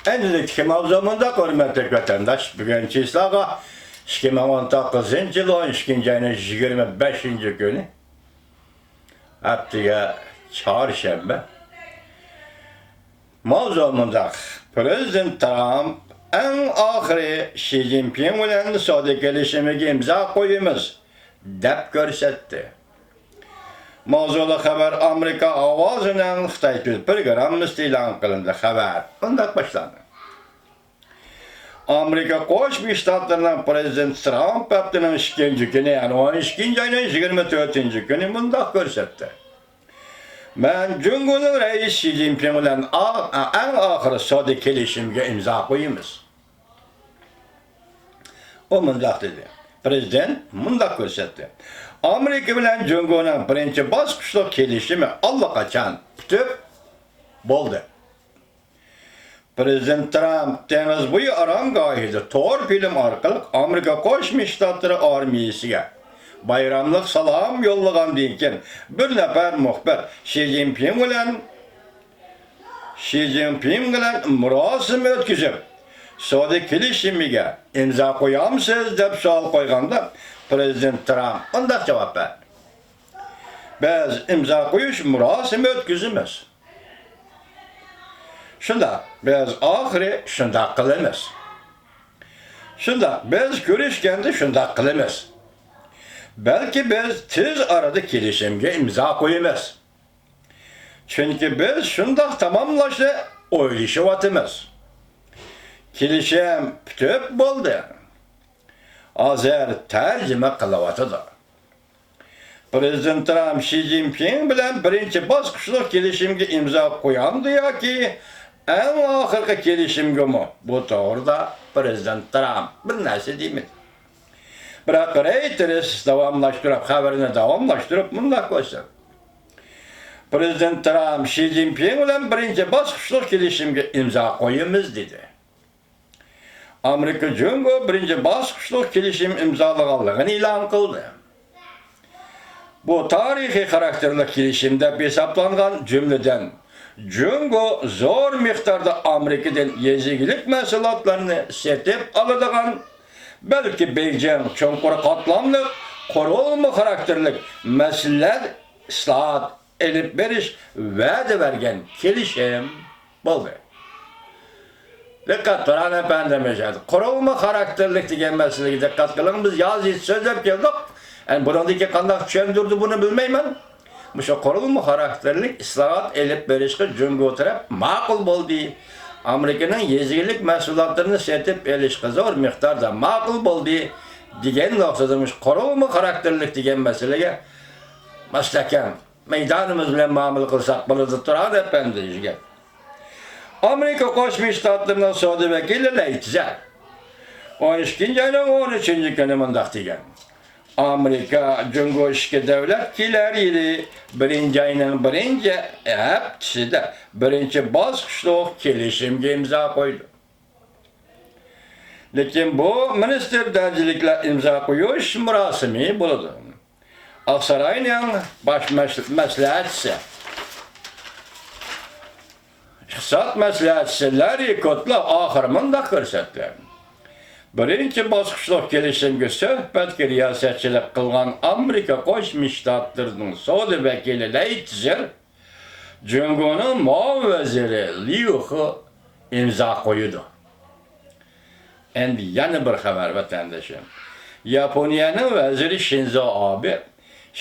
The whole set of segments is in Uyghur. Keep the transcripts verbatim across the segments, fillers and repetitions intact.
ئەمدىلىكتىكى ماۋزۇ مۇنداق، ھۆرمەتلىك ۋەتەنداش، بۈگۈن چىسلاغا ئىككى مىڭ ئون توققۇزىنچى يىل ئون ئىككىنچى ئاينىڭ يىگىرمە بەشىنچى كۈنى، ھەپتىگە چارشەنبە. ماۋزۇ مۇنداق، پىرېزىدېنت ترامپ ئەڭ ئاخىرى شى جىنپىڭ بىلەن سودا كېلىشىمىگە ئىمزا قويىمىز، دەپ كۆرسەتتى. ماۋزۇلۇق خەۋەر ئامېرىكا ئاۋازىنىڭ خىتاي تىل پروگراممىسىدا ئېلان قىلىندى. خەۋەر مۇنداق باشلاندى. ئامېرىكا قوشما شتاتلىرىنىڭ پىرېزىدېنتى ترامپ ھەپتىنىڭ ئىككىنچى كۈنى، يەنى ئون ئىككىنچى ئاينىڭ يىگىرمە تۆتىنچى كۈنى مۇنداق كۆرسەتتى. مەن جۇڭگونىڭ رەئىسى شى جىنپىڭ بىلەن ئا-، ئەڭ ئاخىرى سودا كېلىشىمىگە ئىمزا قويىمىز. ئۇ مۇنداق دېدى. پىرېزىدېنت مۇنداق كۆرسەتتى. ئامېرىكا بىلەن جۇڭگونىڭ بىرىنچى باسقۇچلۇق كېلىشىمى ئاللىقاچان پۈتۈپ بولدى. پىرېزىدېنت ترامپ دېڭىز بويى ئارامگاھىدا تور فىلىم ئارقىلىق ئامېرىكا قوشما شتاتلىرى ئارمىيىسىگە بايراملىق سالام يوللىغاندىن كېيىن، بىر نەپەر مۇخبىر شى جىنپىڭ بىلەن، شى جىنپىڭ بىلەن مۇراسىم ئۆتكۈزۈپ، سودا كېلىشىمىگە ئىمزا قويامسىز دەپ سوئال قويغاندا، پىرېزىدېنت ترامپ مۇنداق جاۋاب بەردى. بىز ئىمزا قويۇش مۇراسىمى ئۆتكۈزىمىز. شۇنداق، بىز ئاخىرى شۇنداق قىلىمىز. شۇنداق، بىز كۆرۈشكەندە شۇنداق قىلىمىز. بەلكى بىز تېز ئارىدا كېلىشىمگە ئىمزا قويىمىز. چۈنكى بىز شۇنداق تاماملاشنى ئويلىشىۋاتىمىز. كېلىشىم پۈتۈپ بولدى. ھازىر تەرجىمە قىلىۋاتىدۇ. پىرېزىدېنت ترامپ شى جىنپىڭ بىلەن بىرىنچى باسقۇچلۇق كېلىشىمگە ئىمزا قويامدۇ ياكى ئەڭ ئاخىرقى كېلىشىمگىمۇ؟ بۇ توغرىدا پىرېزىدېنت ترامپ بىر نەرسە دېمىدى. بىراق رېيتېرس داۋاملاشتۇرۇپ، خەۋىرىنى داۋاملاشتۇرۇپ مۇنداق كۆرسەتتى. پىرېزىدېنت ترامپ شى جىنپىڭ بىلەن بىرىنچى باسقۇچلۇق كېلىشىمگە ئىمزا قويىمىز دېدى. ئامېرىكا جۇڭگو بىرىنچى باسقۇچلۇق كېلىشىم ئىمزالىغانلىقىنى ئېلان قىلدى. بۇ تارىخىي خاراكتېرلىك كېلىشىم دەپ ھېسابلانغان، جۈملىدىن، جۇڭگو زور مىقداردا ئامېرىكىدىن يېزا ئىگىلىك مەھسۇلاتلىرىنى سېتىپ ئالىدىغان، بەلكى بېيجىڭ چوڭقۇر قاتلاملىق قۇرۇلما خاراكتېرلىك مەسىلىلەر ئىسلاھات ئېلىپ بېرىش ۋەدە بەرگەن كېلىشىم بولدى. دىققەت، تۇران ئەپەندىم، قۇرۇلما خاراكتېرلىك دېگەن مەسىلىگە دىققەت قىلىڭ. بىز يازىچە سۆزلەپ كەلدۇق. ئەمدى بۇنىڭدىن كېيىن قانداق چۈشەندۈردى بۇنى بىلمەيمەن. مۇشۇ قۇرۇلما خاراكتېرلىك ئىسلاھات ئېلىپ بېرىشقا جۇڭگو تەرەپ ماقۇل بولدى. ئامېرىكىنىڭ يېزا ئىگىلىك مەھسۇلاتلىرىنى سېتىپ ئېلىشقا زور مىقداردا ماقۇل بولدى دېگەن نۇقتىدا مۇشۇ قۇرۇلما خاراكتېرلىك دېگەن مەسىلىگە مۇستەھكەم مەيدانىمىز بىلەن مۇئامىلە قىلساق بولىدۇ، تۇران ئەپەندى دېگەن. ئامېرىكا قوشما شتاتلىرىنىڭ سودا ۋەكىلى لەي تىزەر ئون ئىككىنچى ئاينىڭ ئون ئۈچىنچى كۈنى مۇنداق دېگەن: ئامېرىكا جۇڭگو ئىككى دۆلەت كېلەر يىلى بىرىنچى ئاينىڭ بىرىنچى ھەپتىسىدە بىرىنچى باسقۇچلۇق كېلىشىمگە ئىمزا قويدى. لېكىن بۇ مىنىستىر دەرىجىلىكلەر ئىمزا قويۇش مۇراسىمى بولىدۇ. ئاقساراينىڭ باش مەس-، مەسلىھەتچىسى، ئىقتىساد مەسلىھەتچىسى لاررى كوتلو ئاخىرى مۇنداق كۆرسەتتى: بىرىنچى باسقۇچلۇق كېلىشىمگە سۆھبەتكە رىياسەتچىلىك قىلغان ئامېرىكا قوشما شتاتلىرىنىڭ سودا ۋەكىلى لەي تىزېر جۇڭگونىڭ مۇئاۋىن ۋەزىرى ليۇ خې ئىمزا قويىدۇ. ئەمدى يەنە بىر خەۋەر، ۋەتەندىشىم. ياپونىيەنىڭ ۋەزىرى شىنزو ئابې،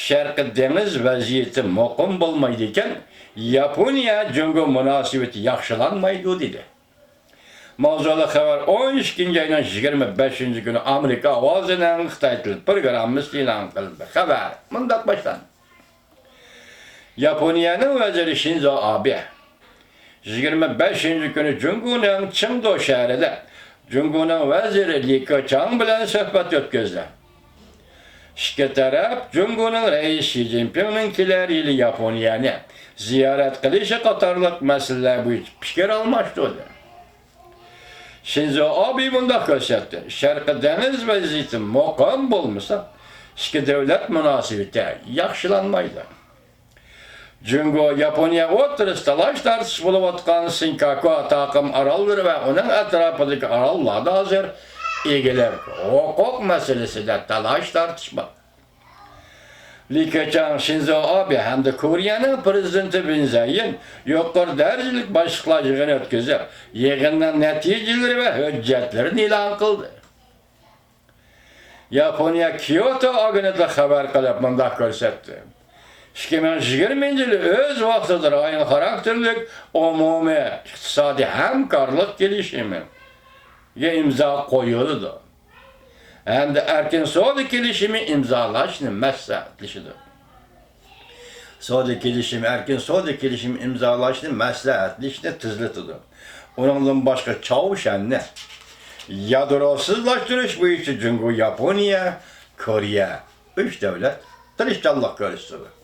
شەرقىي دېڭىز ۋەزىيىتى مۇقىم بولمايدىكەن، ياپونىيە جۇڭگو مۇناسىۋىتى ياخشىلانمايدۇ، دېدى. ماۋزۇلۇق خەۋەر ئون ئىككىنچى ئاينىڭ يىگىرمە بەشىنچى كۈنى ئامېرىكا ئاۋازىنىڭ خىتاي تىل پروگراممىسىدا ئېلان قىلىندى. خەۋەر مۇنداق باشلاندى. ياپونىيەنىڭ ۋەزىرى شىنزو ئابې يىگىرمە بەشىنچى كۈنى جۇڭگونىڭ چېڭدۇ شەھىرىدە جۇڭگونىڭ ۋەزىرى لى كېچاڭ بىلەن سۆھبەت ئۆتكۈزدى. ئىككى تەرەپ جۇڭگونىڭ رەئىسى شى جىنپىڭنىڭ كېلەر يىلى ياپونىيەنى زىيارەت قىلىشى قاتارلىق مەسىلىلەر بويىچە پىكىر ئالماشتۇردى. شىنزو ئابې مۇنداق كۆرسەتتى: شەرقىي دېڭىز ۋەزىيىتى مۇقىم بولمىسا، ئىككى دۆلەت مۇناسىۋىتى ياخشىلانمايدۇ. جۇڭگو ياپونىيە ئوتتۇرىسىدا تالاش-تارتىش بولۇۋاتقان سېنكاكۇ تاقىم ئاراللىرى ۋە ئۇنىڭ ئەتراپىدىكى ئاراللاردا ھازىر ئىگىلىك ھوقۇق مەسىلىسىدە تالاش-تارتىش بار. لى كېچاڭ شىنزو ئابې ھەمدە كورېيەنىڭ پىرېزىدېنتى ۋىن زەيىن يۇقىرى دەرىجىلىك باشلىقلار يىغىنى ئۆتكۈزۈپ، يىغىننىڭ نەتىجىلىرى ۋە ھۆججەتلىرىنى ئېلان قىلدى. ياپونىيە كيوتو ئاگېنتلىقى خەۋەر قىلىپ مۇنداق كۆرسەتتى: ئىككى مىڭ يىگىرمىنچى يىلى ئۆز ۋاقتىدا رايون خاراكتېرلىك ئومۇمىي ئىقتىسادىي ھەمكارلىق كېلىشىمىگە ئىمزا قويۇلىدۇ ھەمدە ئەركىن سودا كېلىشىمى ئىمزالاشنى مەسلىھەتلىشىدۇ. سودا كېلىشىمى، ئەركىن سودا كېلىشىمى ئىمزالاشنى مەسلىھەتلىشىشنى تېزلىتىدۇ. ئۇنىڭدىن باشقا، چاۋشيەننى يادروسىزلاشتۇرۇش بويىچە جۇڭگو، ياپونىيە، كورېيە، ئۈچ دۆلەت تىرىشچانلىق كۆرسىتىدۇ.